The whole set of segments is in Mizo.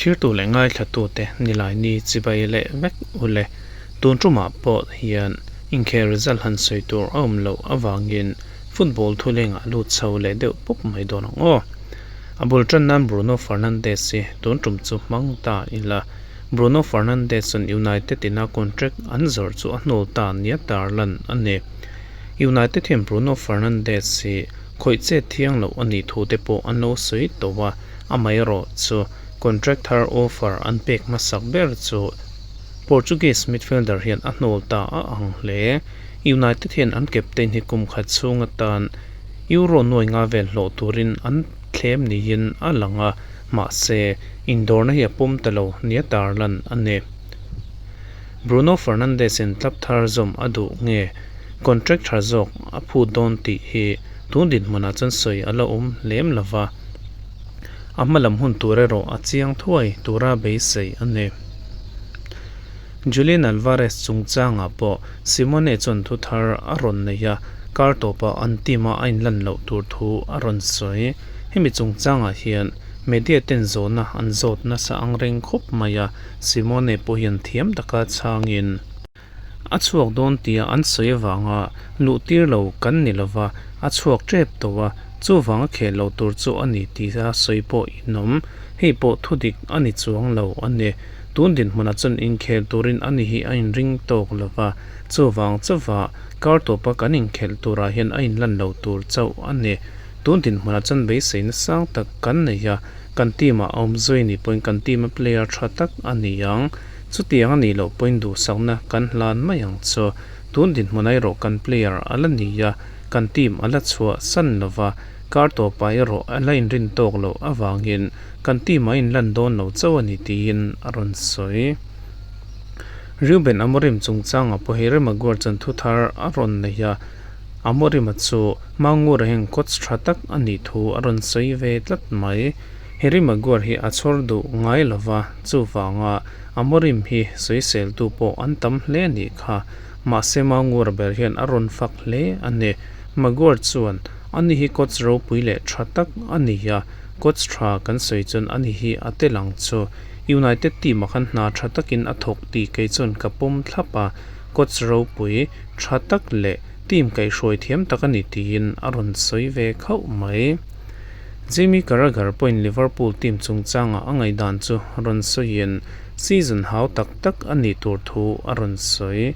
Thlirtu leh ngaithlatute Nilaini chibai leh vek u le. Tun tumah pawh hian inkhel result han sawi tur a awm loh avangin football thulengah lut chho leh deuh pawp mai dawn ang aw. A bul tan nan Bruno Fernandes hi tun tum chu hmang ta ila. Bruno Fernandes chuan United ina contract an zawrh chu a hnawl ta nia tarlan a ni. United hian Bruno Fernandes hi khawih chet thiang loh a nih thu te pawh an lo sawi tawh a, amaherawhchu contract thar offer an pek hmasak ber chu Portuguese midfielder hian a hnawl ta a ang hle. United hian an captain hi kum khat chhung atan Euro nuai nga vel hlawh turin an thlem niin a lang a, mahse indawrna hi a pawm ta lo nia tarlan a ni. Bruno Fernandes-in club thar zawm a duh nge contract tha zawk a phut dawn tih hi tun dinhmunah chuan sawi a la awm lem lo va, a hma lam hun tur erawh a chiang thuai tura beisei a ni. Julian Alvarez chungchangah pawh Simone chuan thu thar a rawn nei a, kar tawpah an team-a a inlan loh tur thu a rawn sawi. Hemi chungchangah hian media ten zawhna an zawt nasa ang reng khawp mai a, Simone pawh hian thiam taka chhangin a chhuak dawn tia an sawi avanga luh tir lo kan ni lova, a chhuak tep tawh a, chuvanga khel lo tur chu a ni tia sawi pawh inawm. Hei pawh thudik a ni chuang lo a ni. Tun dinhmunah chuan inkhel turin a ni hi a inring tawk lova, chuvang chauha kar tawpa kan inkhelh turah hian a inlan lo tur chauh a ni. Tun dinhmunah chuan beiseina sang tak kan nei a, kan team ah a awm zui ni pawhin kan team a player tha tak a ni ang. Chutiang a nih loh pawhin duhsakna kan hlan mai ang chu. Tun dinhmunah erawh kan player a la ni a, kan team a la chhuah san lova, kar tawpah erawh a la inrin tawk loh avangin kan team a inlan dawn lo chauh a ni tiin a rawn sawi. Reuben Amorim chungchangah pawh Harry Maguire chuan thu thar a rawn nei a, Amorim-a chu Mangura hian coach tha tak a nih thu a rawn sawi ve tlat mai. Harry Maguire hi a chhawr duh ngai lo va, chuvanga Amorim hi sawiseltu pawh an tam hle a nih kha. Mahse Mangura ber hian a rawn fak hle a ni. Maguire chuan, Ani hi coach ropui leh tha tak a ni a, coach tha kan sawi chuan ani hi a tel ang chu. United team-ah khan hna tha takin a thawk tih kei chuan ka pawm thlap a, coach ropui tha tak leh team kaihhruai thiam tak a ni tiin a rawn sawi ve khauh mai. Jamie Carragher pawhin Liverpool team chungchangah a ngaihdan chu rawn sawiin season hau tak tak a nih tur thu a rawn sawi.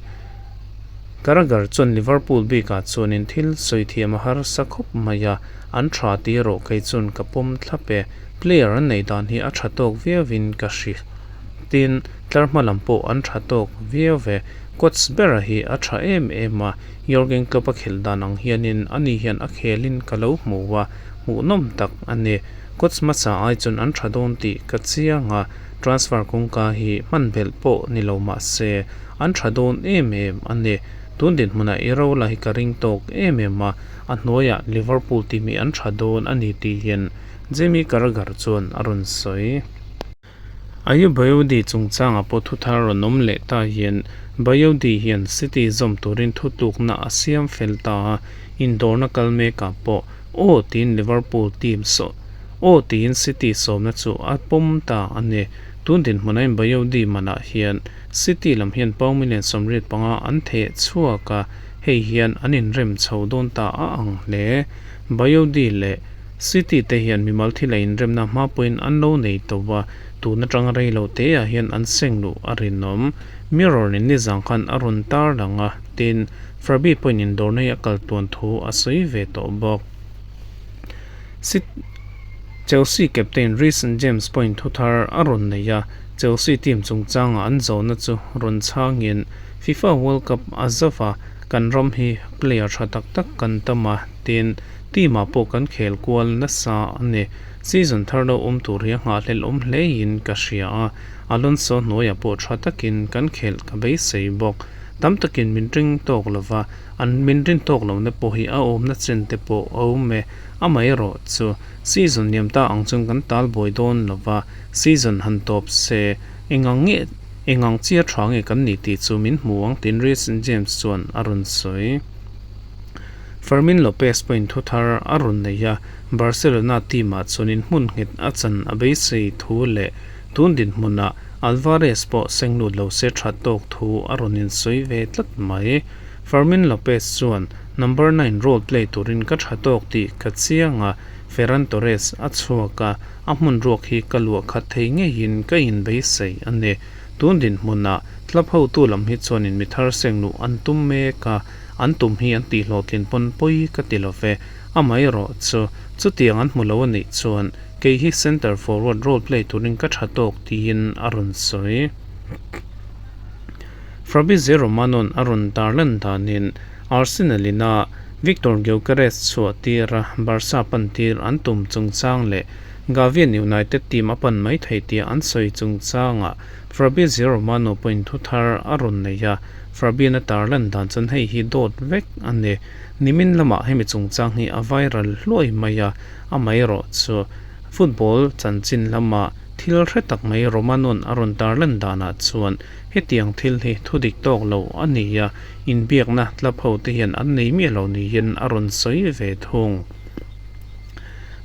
Carragher chuan Liverpool bikah chuanin thil sawi thiam a harsa khawp mai a, an tha tih erawh kei chuan ka pawm thlap e, player an neih dan hi a tha tawk viauin ka hria. Tin, tlar hma lam pawh an tha tawk viau ve. Coach bera hi a tha em em a, Jurgen Klopp a khelh dan ang hianin ani hian a khelin ka lo hmu a, hmuhnawm tak a ni. Coach hmasa ai chuan an tha dawn tih ka chiang a, transfer kawngka hi hman belh pawh ni lo mah se an tha dawn em em a ni. Tun dinhmunah i rola hi ka ring tawk em em a, a hnuaiah Liverpool team hi an tha dawn a ni tiin Jamie Carragher chuan a rawn sawi. Ayub Bayodi chungchangah pawh thu thar rawn awm leh ta hian Bayodi hian City zawm turin thutlukna a siam fel ta a, indawrna kal mekah pawh aw tiin Liverpool team saw aw tiin City sawmna chu a pawm ta a ni. Tun dinhmunah hian Bayodi manah hian City lam hian pound million 85 an theh chhuak a, hei hian an inrem chho dawn ta a ang hle. Bayodi leh City te hian mimal thil a inremna hma pawhin an lo nei tawh a, tun atanga rei lo te ah hian an seng luh a rinawm. Mirror in nizang khan a rawn tar lang a, tin, Furby pawhin indawrna hi a kal tuan thu a sawi ve tawh bawk. Chelsea captain Reece James pawhin thu thar a rawn nei a, Chelsea team chungchanga an zawhna chu rawn chhangin FIFA World Cup a zauh a, kan ram hi player tha tak tak kan tam a, tin, Team ah pawh kan khel kual nasa a ni. Season thar lo awm tur hi a nghahhlelh awm hleiin ka hria a, Alonso hnuaiah pawh tha takin kan khelh ka beisei bawk. Tam takin min ring tawk lova, an min rin tawk lohna pawh hi a awmna chen te pawh a awm e. Amaherawh chu season liam ta ang chuan kan tal buai dawn lova, season han tawp se engang nge engang chia tha nge kan nih tih chu min hmu ang tiin Reece James chuan a rawn sawi. Fermin Lopez pawhin thu thar a rawn nei a, Barcelona team-ah chuanin hmun nghet a chan a beisei thu leh Tun dinhmunah Alvarez pawh seng lut lo se that tawk thu a rawn insawi ve tlat mai. Fermin Lopez chuan, Number nine role play turin ka tha tawk tih ka chiang a, Ferran Torres a chhuak a, a hmun ruak hi ka luah khat thei ngeiin ka inbeisei a ni. Tun dinhmunah club hotu lam hi chuanin mi thar seng luh an tum mek a, an tum hi an tihhlawhtlin pawn pawi ka ti lo ve. Amaherawhchu, chutiang an hmu lo a nih chuan kei hi centre forward role play turin ka tha tawk tiin a rawn sawi. Fabrizio Romano-a'n a rawn tarlan danin Arsenal ina Viktor Gyokeres chhuah tira Barca pan tir an tum chungchang leh Gavi-a'n United team a pan mai thei tia an sawi chungchangah Fabrizio Romano pawhin thu thar a rawn nei a, Fabian-a tarlan dan chuan hei hi dawt vek a ni. Nimin lamah hemi chungchang hi a viral hluai mai a, amaherawhchu football chanchin lama thil hre tak mai Romano-a'n a rawn tarlan danah chuan hetiang thil hi thu dik tawk lo a ni a, inbiakna club ho te hian an nei miah lo niin a rawn sawi ve thung.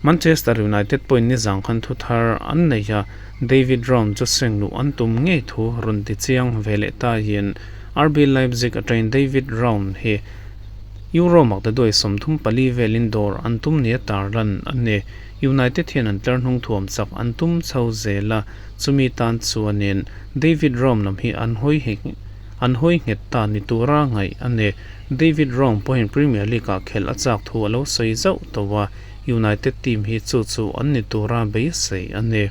Manchester United pawhin nizang khan thu thar an nei a, David Raum chu seng luh an tum ngei thu rawn ti chiang ve leh ta hian RB Leipzig atangin David Raum hi Euro maktaduai 34 velin dawr an tum nia tarlan a ni. United hian an tlar hnung thuam chak an tum chho zel a, chumi tan chuanin David Raum lam hi an hawi an hawi nghet ta ni tura ngaih a ni. David Raum pawhin Premier League-ah khelh a chak thu a lo sawi zauh tawh a, United team hi chu chu an ni tura beisei a ni.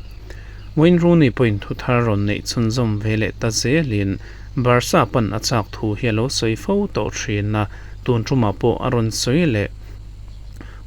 Wayne Rooney pawhin thu thar rawn neih chhunzawm ve leh ta zelin Barca pan a chak thu hi a lo sawi fo tawh thin a, tun tumah pawh a rawn sawi leh.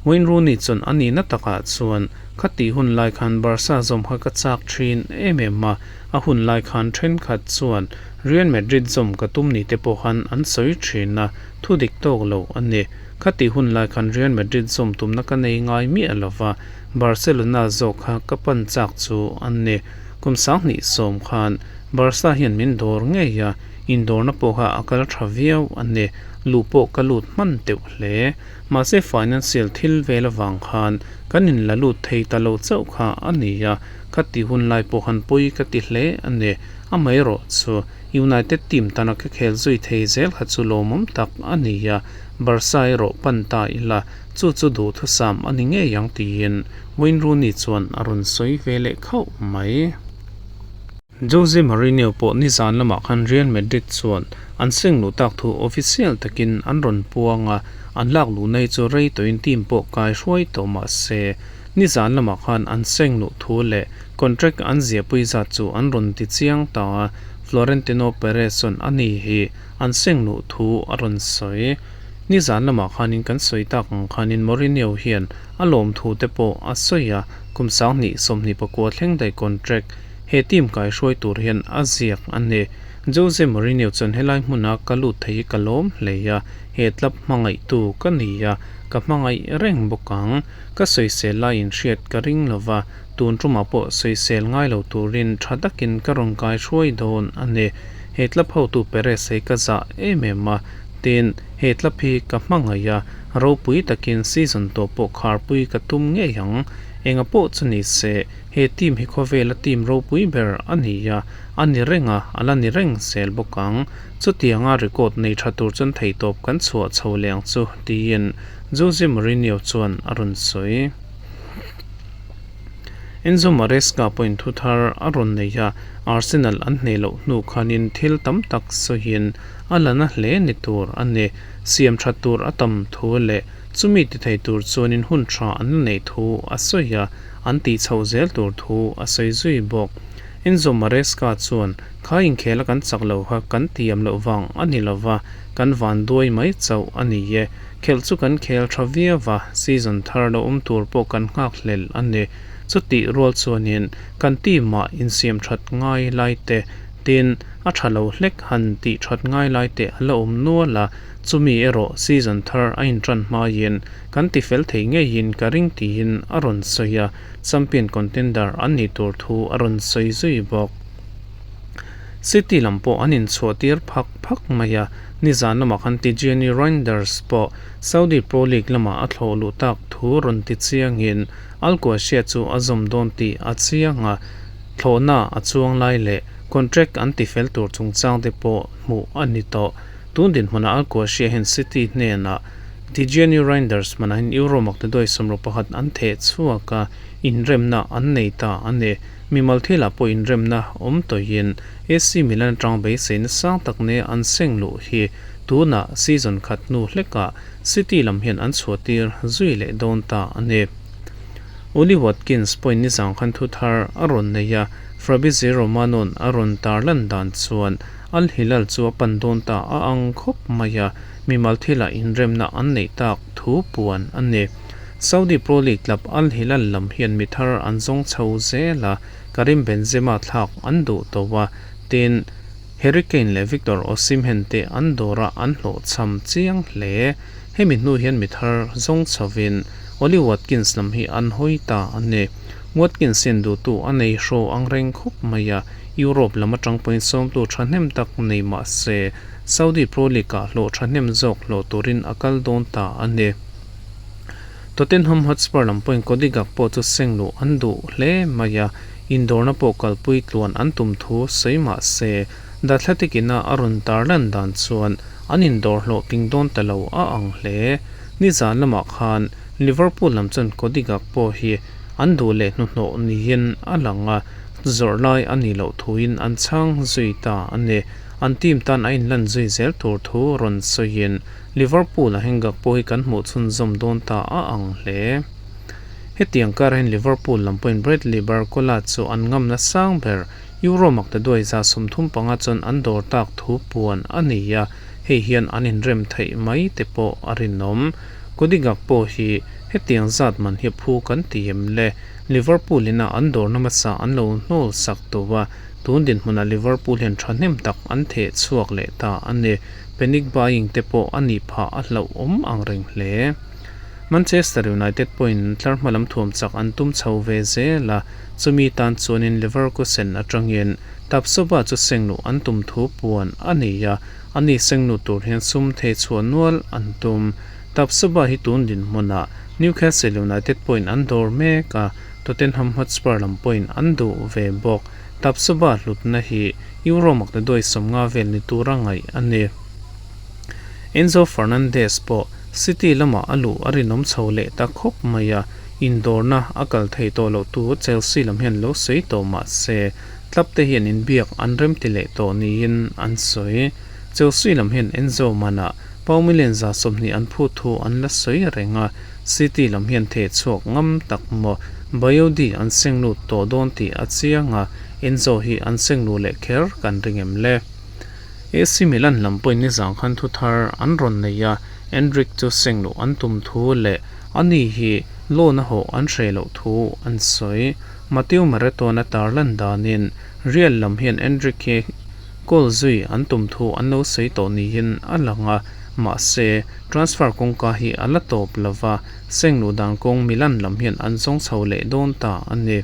Wayne Rooney chuan a nihna takah chuan khatih hun lai khan Barca zawm kha ka chak thin em em a, a hun lai khan thenkhat chuan Real Madrid zawm ka tum ni te pawh khan an sawi thin a, thu dik tawk lo a ni. Khati hun lai khan Real Madrid zawm tumna ka nei ngai miah lo va, Barcelona zawk kha ka pan chak chu an ni. Kum 2010 khan Barca hian min dawr ngei a, indawrna pawh kha a kal tha viau a ni. Luh pawh ka lut hman teuh hle. Mahse financial thil vel avang khan kan inla lut thei ta lo chauh kha a ni a, khati hun lai pawh khan pawi ka ti hle a ni. Amaherawhchu United team tana ka khel zui thei zel kha chu lawmawm tak a ni a, Barca erawh pan ta ila, chu chu duhthusam a ni ngei ang tiin Wayne Rooney chuan a rawn sawi ve leh khauh mai. Jose Mourinho pawh nizan lamah khan Real Madrid chuan an seng luh tak thu official takin an rawn puang a, an lak luhna hi chu rei tawhin team pawh kai hruai tawh mah se, nizan lamah khan an seng luh thu leh contract an ziahpui zat chu an rawn ti chiang ta a, Florentino Perez chuan a ni hi an seng luh thu a rawn sawi. Nizan lamah khanin kan sawi tak ang khanin Mourinho hian a lawm thu te pawh a sawi a, kum 2024 thleng daih contract he team kaihruai tur hian a ziak a ni. Jose Mourinho chuan helai hmuna ka lut thei hi ka lawm hle a, he club hmangaihtu ka ni a, ka hmangaih reng bawk ang. Ka sawisel laiin hriat ka ring lo va, tun tumah pawh sawisel ngai lo turin tha takin ka rawn kaihruai dawn a ni. He club hotu Perez hi ka zah em em a, tin, he club hi ka hmangaih a, ropui takin season tawh pawh kharpui ka tum ngei ang. Enga pawh chu ni se, he team hi khawvela team ropui ber a ni a, a ni reng a, a la ni reng zel bawk ang. Chutianga record nei tha tur chuan theihtawp kan chhuah chho leh ang chu, tiin Jose Mourinho chuan a rawn sawi. Enzo Maresca pawhin thu thar a rawn nei a, Arsenal an hneh loh hnu khanin thil tam tak sawiin a la na hle ni tur a ni. Siam that tur a tam thu leh chumi ti thei tur chuanin hun tha an la neih thu a sawi a, an tih chhoh zel tur thu a sawi zui bawk. Enzo Maresca chuan, Kha inkhel a kan chak lo kha kan tiam loh vang a ni lova, kan van duai mai chauh a ni e. Khelh chu kan khel tha viau va, season thar lo awm tur pawh kan nghak hlel a ni. Chutih rual chuanin kan team ah insiam that ngai lai te, tin a tha lo hlek han tih that ngai lai te a la awm nual a, chumi erawh season thar a intan hmaiin kan ti fel thei ngeiin ka ring tiin a rawn sawi a, champion contender an nih tur thu a rawn sawi zui bawk. City lam pawh an inchhuah tir phak phak mai a, nizan lamah khan Tijjani Reijnders pawh Saudi Pro League lamah a thlawh luh tak thu rawn ti chiangin Al Quasia chu a zawm dawn tih a chiang a. Thlawhna a chuang lai leh contract an tifel tur chungchang te pawh hmuh a ni tawh. Tun dinhmunah Al Quashia hian City hnenah Tijjani Reijnders hmanahin Euro maktaduai 61 an theh chhuak a, inremna an nei ta a ni. Mimal thilah pawh inremna awm tawhin AC Milan atang beiseina sang tak nia an seng luh hi tunah season khat hnu hlekah City lam hian an chhuahtir zui leh dawn ta a ni. Ollie Watkins pawhin nizang khan thu thar a rawn nei a, Fabrizio Romano-a'n a rawn tarlan dan chuan Al Hilal chu a pan dawn ta a ang khawp mai a, mimal thilah inremna an neih tak thu puan a ni. Saudi Pro League club Al Hilal lam hian mi thar an zawng chho zel a, Karim Benzema thlak an duh tawh a, tin, Harry Kane leh Victor Osimhen te an dawrah an hlawhchham chiang hle. Hemi hnu hian mi thar zawng chhovin Ollie Watkins lam hi an hawi ta a ni. Watkins hian duhtu a nei hraw ang reng khawp mai a, Europe lam atang pawhin sawmtu thahnem tak nei mah se, Saudi Pro League-ah hlawh thahnem zawk hlawh turin a kal dawn ta a ni. Tottenham Hotspur lam pawhin Cody Gakpo chu seng luh an duh hle mai a, indawrna pawh kalpui tluan an tum thu sawi mah se, The Athletic ina a rawn tarlan dan chuan an indawr hlawhtling dawn ta lo a ang hle. Nizan lamah khan Liverpool lam chuan Cody Gakpo hi an duh leh hnuhnawh niin a lang a, zawrh lai a nih loh thuin an chhang zui ta a ni. An team tan a inlan zui zel tur thu rawn sawiin Liverpool a heng Gakpo hi kan hmuh chhunzawm dawn ta a ang hle. Hetiang karah hian Liverpool lam pawhin Bradley Barcola chu an ngamna sang ber Euro maktaduai 35 chuan an dawr tak thu puan a ni a, hei hian an inrem theih mai te pawh a rinawm. Cody Gakpo hi hetiang zat man hi phu kan ti em le? Liverpool ina an dawrna hmasa an lo hnawl sak tawh a, tun dinhmunah Liverpool hian thahnem tak an theh chhuak leh ta a ni. Panic buying te pawh a nih phah a hlauhawm ang reng hle. Manchester United pawhin tlar hma lam thuam chak an tum chho ve zel a, chumi tan chuanin Leverkusen atangin Tapsoba chu sengluh an tum thu puan a ni a, ani sengluh tur hian sum thei chhuah nual an tum. Tapsoba hi tun dinhmunah Newcastle United pawhin an dawr mek a, Tottenham Hotspur lam pawhin an duh ve bawk. Tapsoba hlutna hi Euro maktaduai 50 vel ni tura ngaih a ni. Enzo Fernandez pawh City lamah a luh a rinawm chho leh ta khawp mai a, indawrna a kal thei tawh loh tu Chelsea lam hian lo sawi tawh mah se, club te hian inbiak an remti leh tawh niin an sawi. Chelsea lam hian Enzo manah pound million 20 an phut thu an la sawi reng a, City lam hian theh chhuak ngam tak maw Bayodi an seng lut tawh dawn tih a chiang a, Enzo hi an seng luh leh kher kan ring em le? AC Milan lam pawhin nizang khan thu thar an rawn nei a, Endrick chu seng luh an tum thu leh ani hi loan a hawh an hreh loh thu an sawi. Matteo Maretto-a'n a tarlan danin Real lam hian Endrick hi goal zui an tum thu an lo sawi tawh niin a lang a, mahse transfer kawngka hi a la tawp lova, seng luh dan kawng Milan lam hian an zawng chho leh dawn ta a ni.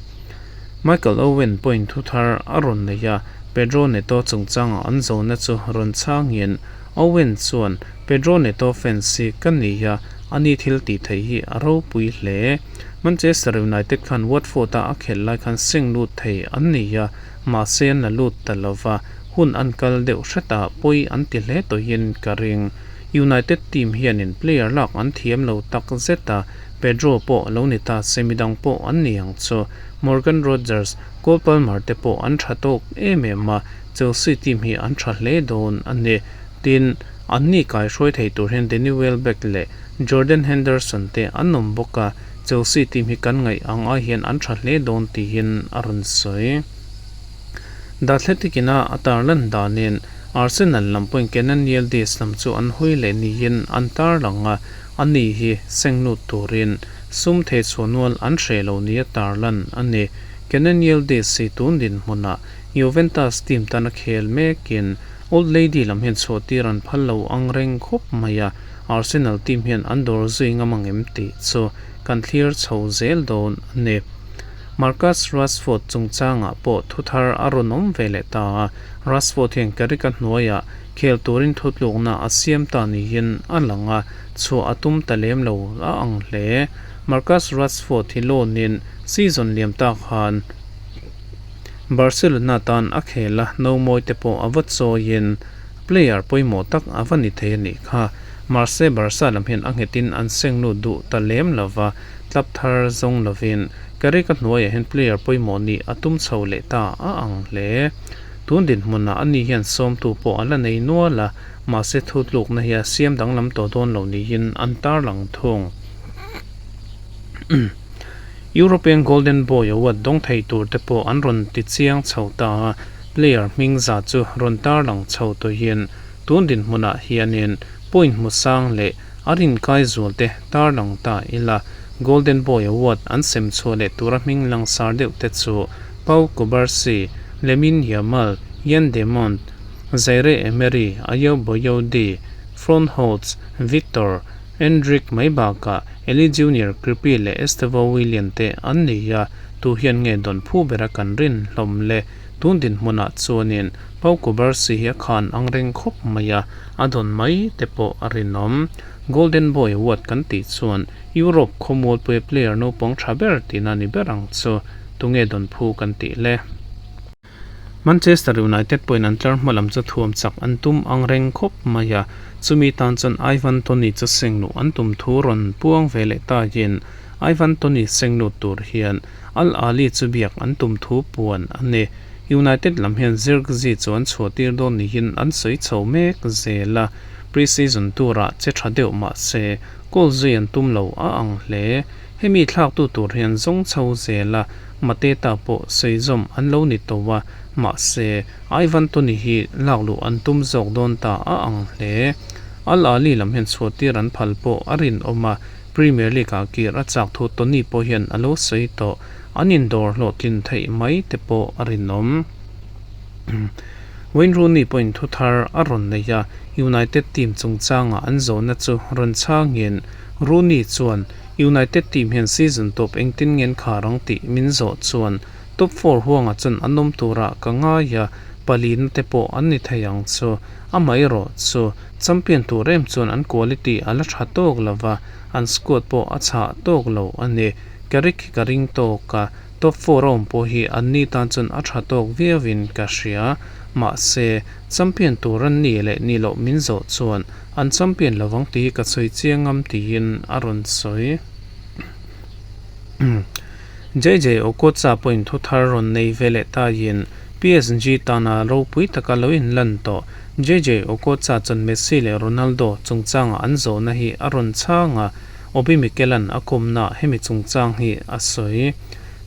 Michael Owen pawhin thu thar a rawn nei a, Pedro Neto chungchanga an zawhna chu rawn chhangin Owen chuan, Pedro Neto fans hi ka ni a, ani thil tih theih hi a ropui hle. Manchester United khan Watford-a a khelh lai khan seng lut thei an ni a, mahse an la lut ta lo va, hun an kal deuh hret a, pawi an ti hle tawhin ka ring. United team hianin player lak an thiam lo tak zet a, Pedro pawh lo ni ta se midang pawh an ni ang chu. Morgan Rogers, Cole Palmer te pawh an tha tawk em em a, Chelsea team hi an tha hle dawn a ni. Tin, an ni kaihruai thei tur hian Danny Welbeck leh Jordan Henderson te an awm bawk a, Chelsea team hi kan ngaih ang ai hian an tha hle dawn tiin a rawn sawi. The Athletic ina a tarlan danin Arsenal lam pawhin Kenan Yildiz lam chu an hawi leh niin an tarlang a, Ani hi seng lut turin sum thei chhuah nual an hreh lo nia tarlan a ni. Kenan Yildiz hi tun dinhmunah Juventus team tana khel mekin Old Lady lam hian chhuah tir an phal lo ang reng khawp mai a, Arsenal team hian an dawr zui ngam ang em tih chu kan thlir chho zel dawn a ni. Marcus Rashford chungchangah pawh thu thar a rawn awm ve leh ta a, Rashford hian Carrick-a hnuaiah Khel turin thutlukna a siam ta niin a lang a, chhuah a tum ta lem lo a ang hle. Marcus Rashford hi loan-in season liam tak khan Barcelona tan a khel a, nomawi te pawh a va chawiin player pawimawh tak a va ni thei a nih kha. Mahse Barca lam hian a nghetin an seng lut duh ta lem lova, club thar zawng lovin Carrick-a hnuaiah hian player pawimawh nih a tum chho leh ta a ang hle. Tun dinhmunah ani hian sawmtu pawh a la nei nual a, mahse thutlukna hi a siam danglam tawh dawn lo niin an tarlang thung. European Golden Boy Award dawng thei tur te pawh an rawn ti chiang chho ta a, player hming za chu rawn tarlang chho tawhin tun dinhmunah hianin point hmu sang leh a rinkai zual te tarlang ta ila. Golden Boy Award an sem chhuah leh tura hming langsar deuh te chu Pau Cubarsi, Lamine Yamal, Yan Demont, Zaire Emery, Ayo Boyodi, Fron Holtz, Victor, Endrick mai bakah Eli Junior Kroupi leh Estevao Willian te an ni a, tu hian nge dawn phu bera kan rin hlawm le? Tun dinhmunah chuanin Pau Cubarsi hi a khan ang reng khawp mai a, a dawn mai te pawh a rinawm. Golden Boy Award kan tih chuan Europe khawmualpuia player naupang tha ber tihna ni ber ang chu tunge dawn phu kan tih le? Manchester United pawhin an tlar hma lam chu thuam chak an tum ang reng khawp mai a, chumi tan chuan Ivan Toney chu seng luh an tum thu rawn puang ve leh tahin Ivan Toney seng lut tur hian Al Ahly chu biak an tum thu puan a ni. United lam hian Zirkzee chu an chhuah tir dawn niin an sawi chho mek zel a, pre-season turah che tha deuh mah se goal zui an tum lo a ang hle. Hemi thlaktu tur hian zawng chho zel a, Mateta pawh sawi zawm an lo ni tawh a, mahse, Ivan Toney hi lak luh an tum zawk dawn ta a ang hle. Al Ahly lam hian chhuahtir an phal pawh a rinawm a, Premier League ah kir a chak thu Toney pawh hian a lo sawi tawh, an indawr hlawhtlin theih mai te pawh a rinawm. Wayne Rooney pawhin thu thar a rawn nei a, United team chungchanga an zawhna chu rawn chhangin Rooney chuan, United team hian season tawp engtin ngen khar ang tih min zawh chuan top four huangah chuan an awm turah ka ngai a, palina te pawh an ni thei ang chu. Amaherawh chu champion tur em chuan an quality a la tha tawk lo va, an squad pawh a chhah tawk lo a ni. Carrick hi ka ring tawk a, top four a awm pawh hi an ni tan chuan a tha tawk viauin ka hria. Mahse, champion tur an ni leh ni loh min zawh chuan An champion lovang tih hi ka sawi chiang ngam tiin a rawn sawi. JJ Okocha pawhin thu thar rawn nei ve leh taiin PSG tana ropui taka lo inlan tawh. JJ Okocha chuan Messi leh Ronaldo chungchanga an zawhna hi a rawn chhang a, Obi Mikel-a'n a kawmnaah hemi chungchang hi a sawi.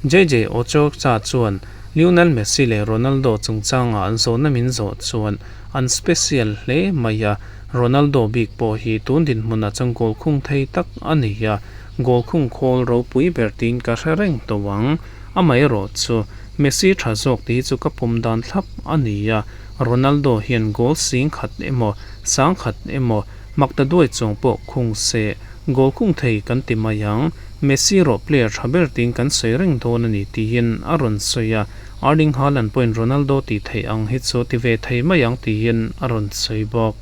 JJ Okocha chuan Lionel Messi leh Ronaldo chungchanga an zawhna min zawh chuan An special hle mai a, Ronaldo bik pawh hi tun dinhmunah chuan goal khung thei tak a ni a, goal khung khawl ropui ber tiin ka hre reng tawh ang. Amaherawh chu Messi tha zawk tih hi chu ka pawm dan thlap a ni a, Ronaldo hian goal sing khat emaw sang khat emaw makta duai chuang pawh khung se goal khung thei kan ti mai ang. Messi erawh player tha ber tiin kan sawi reng dawn a ni tiin a rawn sawi a. Erling Haaland pawhin Ronaldo tih theih ang hi chu ti ve thei mai ang tiin a rawn sawi bawk.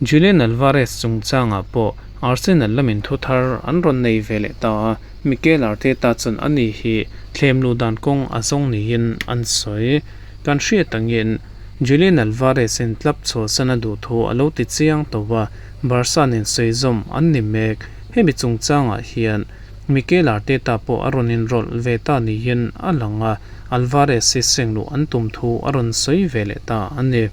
Julian Alvarez chungchangah pawh Arsenal lamin thu thar an rawn nei ve leh ta a, Mikel Arteta chuan ani hi thlem luh dan kawng a zawng niin an sawi. Kan hriat angin Julian Alvarez-in club chhuahsan a duh thu a lo ti chiang tawh a, Barca nen sawi zawm an ni mek. Hemi chungchangah hian Mikel Arteta pawh a rawn inrawlh ve ta niin a lang a, Alvarez hi seng luh an tum thu a rawn sawi ve leh ta a ni.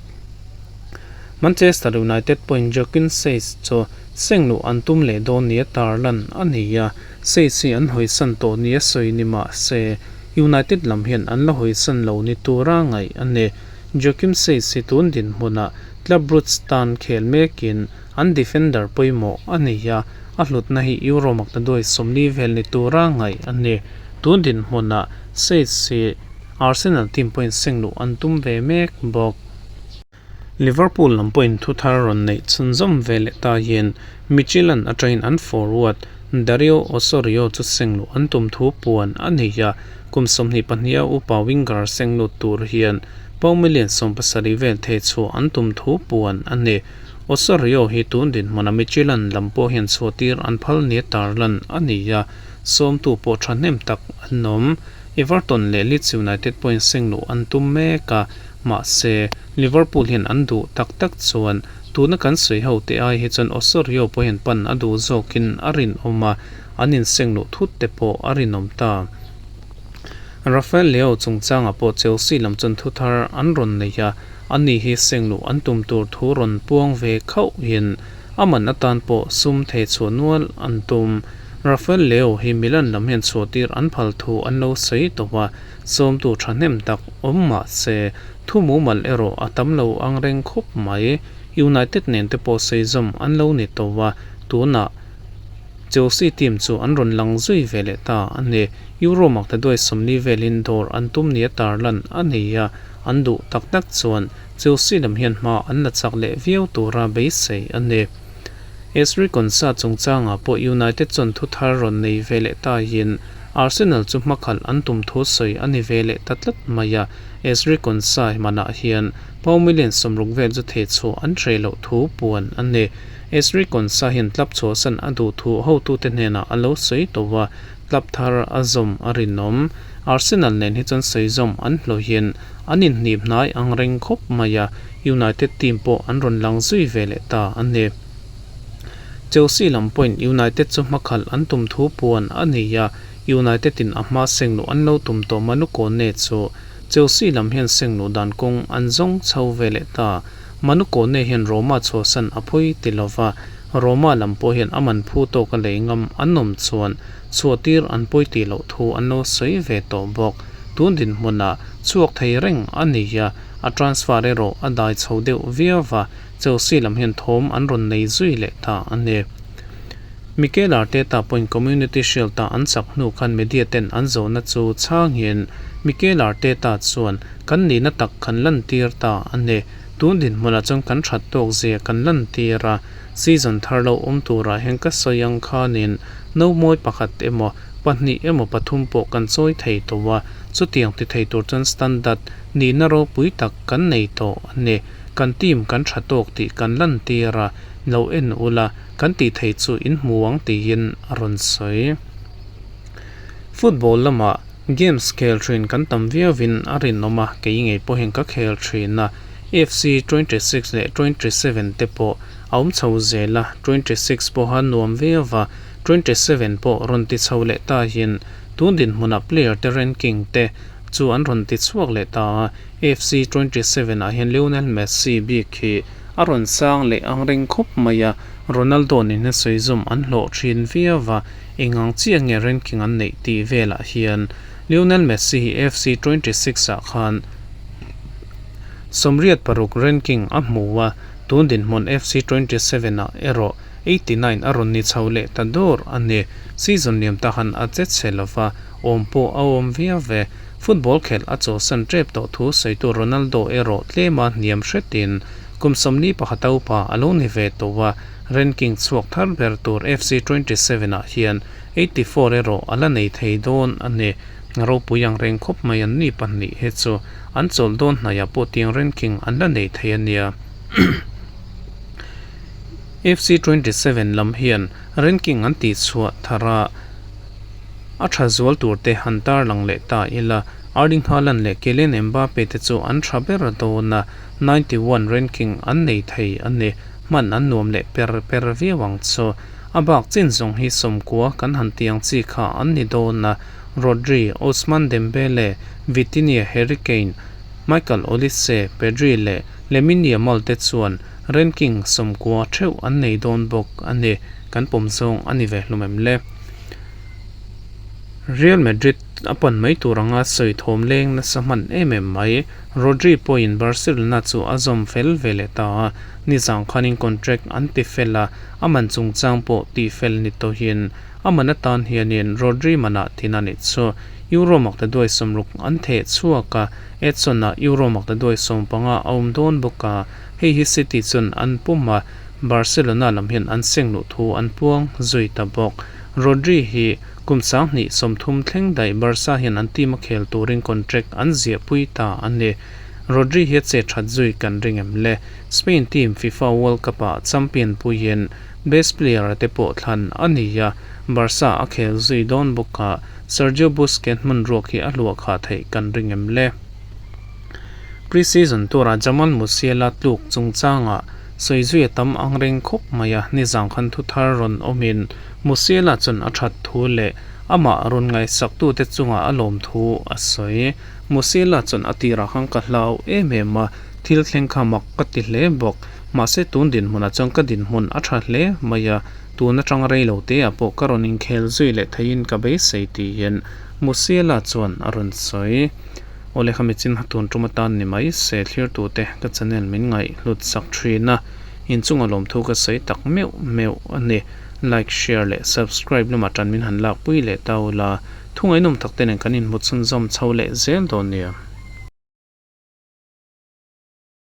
Manchester United pawhin Joaquin Seys chu seng luh an tum leh dawn nia tarlan a ni a, Seys hi an hawisan tawh nia sawi ni mah se United lam hian an la hawisan lo ni tura ngaih a ni. Joaquin Seys hi tun dinhmunah Club Brugge tan khel mekin an defender pawimawh a ni a, A hlutna hi Euro makna duai 40 vel ni tura ngaih a ni. Tun dinhmunah Saints hi Arsenal team pawhin seng luh an tum ve mek bawk. Liverpool lam pawhin thu thar rawn neih chhunzawm ve leh taiin Midtjylland atangin an forward Dario Osorio chu seng luh an tum thu puan a nei a, kum 22 a upa winger seng lut tur hian pound million 17 vel thei chhuah an tum thu puan a ni. Osorio hi tun dinhmuna Midtjylland lam pawh hian chhuahtir an phal nia tarlan a ni a, sawmtu pawh thahnem tak an awm. Everton leh Leeds United pawhin seng luh an tum mek a, mahse, Liverpool hian an duh tak tak chuan tuna kan sawi ho te ai hi chuan Osorio pawh hian pan a duh zawkin a rinawm a, an inseng luh thut te pawh a rinawm ta. Rafael Leao chungchangah pawh Chelsea lam chuan thuthar an rawn nei a, ani hi seng luh an tum tur thu rawn puang ve khauhin a man atan pawh sum thei chhuah nual an tum. Rafael Leao hi Milan lam hian chhuahtir an phal thu an lo sawi tawh a, sawmtu thahnem tak awm mah se thu mumal erawh a tam lo ang reng khawp mai. United nen te pawh sawi zawm an lo ni tawh a, tunah Chelsea team chu an rawn lang zui ve leh ta a ni. Euro maktaduai 40 velin dawr an tum nia tarlan a nei a, an duh tak tak chuan Chelsea lam hian hma an la chak leh viau tura beisei a ni. Ezri Konsa chungchangah pawh United chuan thu thar rawn nei ve leh taiin Arsenal chu hmakhalh an tum thu sawi a ni ve leh ta tlat mai a, Ezri Konsa manah hian pound million 60 vel chu thehchhuah an hreh loh thu puan a ni. Ezri Konsa hian club chhuahsan a duh thu hotute hnenah a lo sawi tawh a, club thar a zawm a rinawm. Arsenal nen hi chuan sawi zawm an hlawhin an inhnip hnai ang reng khawp mai a, United team pawh an rawn lang zui ve leh ta a ni. Chelsea lam pawhin United chu hmakhalh an tum thu puan a nei a, United in a hma seng luh an lo tum tawh Manu Kone chu Chelsea lam hian seng luh dan kawng an zawng chho ve leh ta. Manu Kone hian Roma chhuahsan a phawi ti lova, Roma lam pawh hian a man phu tawk a lei ngam an awm chuan chhuahtir an pawi tih loh thu an lo sawi ve tawh bawk. Tun dinhmunah chhuak thei reng a ni a, a transfer erawh a dai chho deuh viau va, Chelsea lam hian thawm an rawn nei zui leh ta a ni. Mikel Arteta pawhin Community Shield-a an chak hnu khan media ten an zawhna chu chhangin Mikel Arteta chuan, Kan nihna tak kan lantir ta a ni. Tun dinhmunah chuan kan that tawk zia kan lantir a, season thar lo awm turah hian ka sawi ang khanin no mawi pakhat emaw, pahnih emaw pathum pawh kan chawi thei tawh a, chutiang ti thei tur chuan standard nihna ropui tak kan nei tawh a ni. Kan team kan tha tawk tih kan lantir a, lo en ula, kan tih thei chu in hmu ang tiin a rawn sawi. Football lamah games khel thin kan tam viauin a rinawm a, kei ngei pawhin ka khel thin a, FC 26 leh 27 te pawh a awm chho zel a, 26 pawha nuam viau va, 27 pawh rawn ti chho leh ta hian tun dinhmunah player te ranking te chu an rawn ti chhuak leh ta a, FC 27 ah hian Lionel Messi bik hi a rawn sang leh ang reng khawp mai a, Ronaldo nen hian sawi zawm an hlawh thin viau va, eng ang chiah nge ranking an neih tih velah hian Lionel Messi hi FC 26 ah khan 86 ranking a hmu a, tun dinhmun FC 27 ah erawh 89 a rawn ni chho leh ta dawr a ni. Season liam ta han a che chhe lova, awm pawh a awm viau ve. Football khelh a chawlhsan tep tawh thu sawitu Ronaldo erawh tlema hniam hretin kum 41 a upa a lo ni ve tawh a, ranking chhuak thar ber tur FC 27 ah hian 84 erawh a la nei thei dawn a ni. Ropui ang reng khawp mai an ni pahnih hi chu an chawlh dawn hnaiah pawh tiang ranking an la nei thei a nia. FC 27 lam hian ranking an tihchhuah thar a, a tha zual tur te han tarlang leh ta ila, Erling Haaland leh Kylian Mbappe te chu an tha ber dawn a, 91 ranking an nei thei a ni. Hman an nuam leh per per viau ang chu. A bak chin zawng hi 90 kan han ti ang chi kha an ni dawn a, Rodri, Ousmane Dembele, Vitinha, Harry Kane, Michael Olise, Pedri leh Lamine Yamal te chuan ranking 90 theuh an nei dawn bawk a ni. Kan pawm zawng a ni ve hlum em le? Real Madrid a pan mai tur anga sawi thawm leng nasa hman em em mai. Rodri pawhin Barcelona chu a zawm fel ve leh ta a, nizang khanin contract an ti fel a, a man chungchang pawh tih fel ni tawhin a man atan hianin Rodri manah thin a nih chu. Euro maktaduai 60 an theh chhuak a, Edson-ah Euro maktaduai 15 a awm dawn bawk a, hei hi City chuan an pum a, Barcelona lam hian an seng luh thu an puang zui ta bawk. Rodri hi kum 2030 thleng daih Barca hian an team a khel turin contract an ziahpui ta a ni. Rodri hi a che that zui kan ring em le? Spain team FIFA World Cup-ah champion puiin best player-a te pawh thlan a ni a, Barca a khel zui dawn bawk a, Sergio Busquets hmun ruak hi a hluah khah theih kan ring em le? Pre-season tura Jamal Musiala tluk chungchangah sawi zui a tam ang reng khawp mai a, nizang khan thu thar rawn awmin Musiala chuan a that thu leh amah rawn ngaihsaktute chungah a lawm thu a sawi. Musiala chuan a tirah khan ka hlau em em a, thil thleng kha mak ka ti hle bawk. Mahse tun dinhmunah chuan ka dinhmun a tha hle mai a, tun atang rei lo te ah pawh ka rawn inkhel zui leh theiin ka beisei tiin Musiala chuan a rawn sawi. Awle kha michin ha tun tum atan ni mai se thlirtute ka channel min ngaih hlut sak thin a, inchunga lawmthu ka sawi tak meuh meuh a ni. Like, share leh subscribe lamah tan min han lakpui leh ta ula, thu ngaihnawm tak te nen kan inhmu chhunzawm chho leh zel dawn nia.